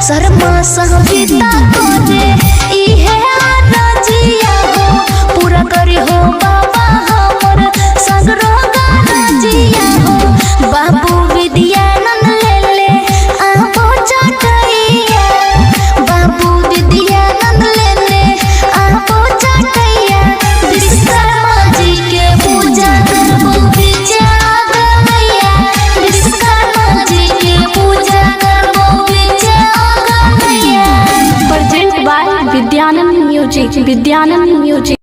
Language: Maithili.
शर्मा सविता करे इहे रजिया हो, पूरा करी हो बाबा हमर सगरो रजिया हो। बाबू विद्यानंद ले ले आबो चटैया, बाबू विद्यानंद ले ले आबो चटैया। विश्वकर्मा जी के पूजा करबो बीचे आंगनैया, विश्वकर्मा जी के पूजा करबो बीचे आंगनैया। Present by Vidyanand music, Vidyanand music.